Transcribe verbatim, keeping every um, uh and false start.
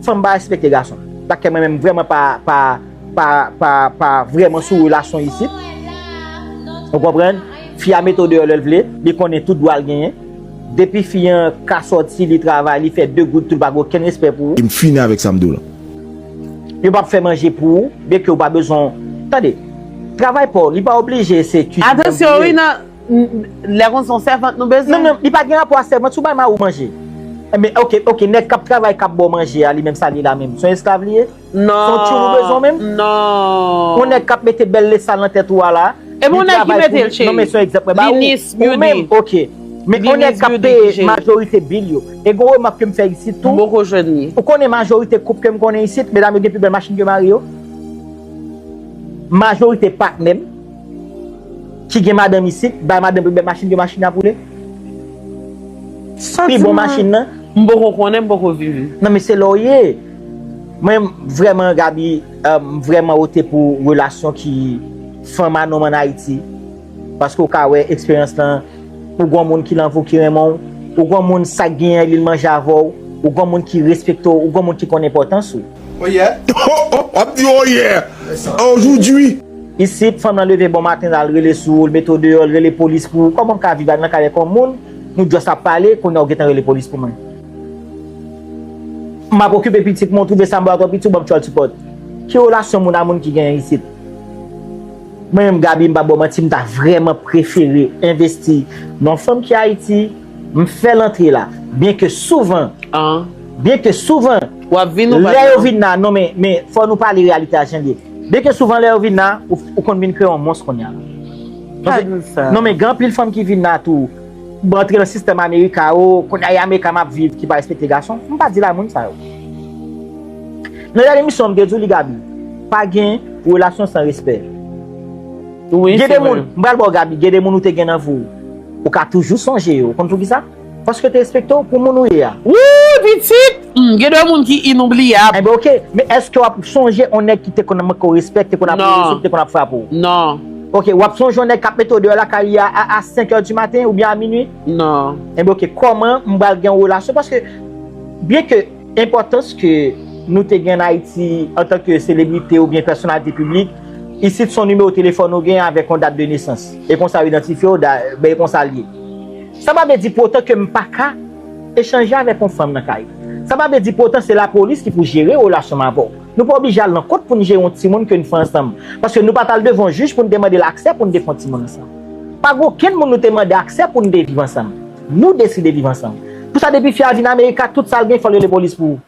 Fanm pa respekte gason. Dakè mwen menm vrèman pa, pa, pa, pa, pa vrèman sou relasyon isit. Ou konprann? Fi a mete w deyò lè l vle, li konnen tout dwa l genyen. Depi fi an ka sòti, li travay, li fè de goud tou, li pa gen okenn respè pou ou. E m fini avèk sa m di w lan. Yo p ap fè manje pou ou, byenke ou pa bezwen. Tande, travay pa w, li pa oblije se kizin. Atansyon, wi, nan, lè konsa se yon sèvant nou bezwen. Non, men li pa gen rapò a sèvant, si w bay mari w manje. Men, oke, oke, nèg k ap travay, k ap ba w manje a, li menm sa li la menm. Se yon esklav li ye? Non. Se yon tchoul ou bezwen menm? Non. Yon nèg k ap mete bèl lesal nan tèt ou a la. E bon, nèg ki mete l, cheri. Non, men se yon egzanp mwen ba ou. Li nice, ou menm, oke. Men yon nèg k ap peye majorite bil yo. E gon remak ke m fè isit tou. M poko jwenn li. Ou konnen majorite koup ke m konnen isit, medam yo gen pi bèl machin ke mari yo. Majorite patnè m ki gen madanm isit, bay madanm pi bèl machin ke machin n ap woule. Pi bon machin nan. M poko konnen, m poko viv. Non, men se lè w ye. Mwen, vrèman, Gaby, euh, m vrèman wote pou relasyon ki fanm a nonm ann Ayiti. Paske w ka wè eksperyans lan, ou gon moun ki lan vi w ki renmen w, ou gon moun sa k genyen li l manje avè w, ou gon moun ki respekte w, ou gon moun ki konn enpòtans ou. Oh yeah. Oh, oh, w ap di oh yeah. Ojoudwi. Isit, fanm nan leve bon maten, l al rele sou ou, l mete w deyò, l rele polis pou ou. Kòman m ka viv nan kay avèk yon moun, nou just ap pale, kounye a w gentan rele polis pou mwen? M ap okipe pitit mwen, w twouve sa m ba w twò piti, w ban m child support. Ki relasyon moun a moun ki genyen isit? Mwen menm, Gaby, m pa ba w manti, m ta vrèman prefere envesti nan yon fanm ki Ayiti, m fè l antre la. Byenke souvan, byenke souvan, lè yo vin la, non, men, men fò nou pale reyalite a jan l ye. Byenke souvan, lè yo vin la, ou, ou konn vin kreye yon mons kounye a. Non, men, non, men gen anpil fanm ki vin la tou, bon, antre nan sistèm Amerika, o, kounye a e Amerika m ap viv, ki pa respekte gason. M pa di la moun sa yo. Nan dènye emisyon an, m te di w li, Gaby, pa gen relasyon san respè. Wi, se vre. Gen de moun, m pral ba w, Gaby, gen de moun ou te gen nan vi w, ou ka toujou sonje yo. Ou konn poukisa? Paske yo te respekte w pou moun ou ye a. Wi, pitit! Hmm, gen de moun ki inoubliyab. Enben, oke. Men èske w ap sonje yon nèg ki te konn manke w respè, ki te konn ap rele sou ou, ki te konn ap frape w? Non. Oke, w ap sonje yon nèg k ap mete w deyò lakay li a, a, a senk è di maten oubyen a minui? Non. Enben, oke, kòman m pral gen yon relasyon? Paske, byenke enpòtans ke nou te gen ann Ayiti antanke selebrite oubyen pèsonalite piblik, isit se yon nimewo telefòn ou gen avèk yon dat de nesans. E konsa yo idantifye w, da, ben, e konsa l ye. Sa pa vle di pou otan ke m pa ka echanje avèk yon fanm nan kay. Sa pa vle di pou otan se lapolis ki pou jere relasyon m avè w. Nou pa oblije al nan kot pou n jere yon timoun ke n fè ansanm. Paske nou pa t al devan yon jij pou n te mande l aksè pou n te fè yon timoun ansanm. Pa gen okenn moun nou te mande aksè pou n te viv ansanm. Nou deside viv ansanm. Pou sa, depi fi a vin Amerika, tout sa l gen, fò l rele polis pou ou.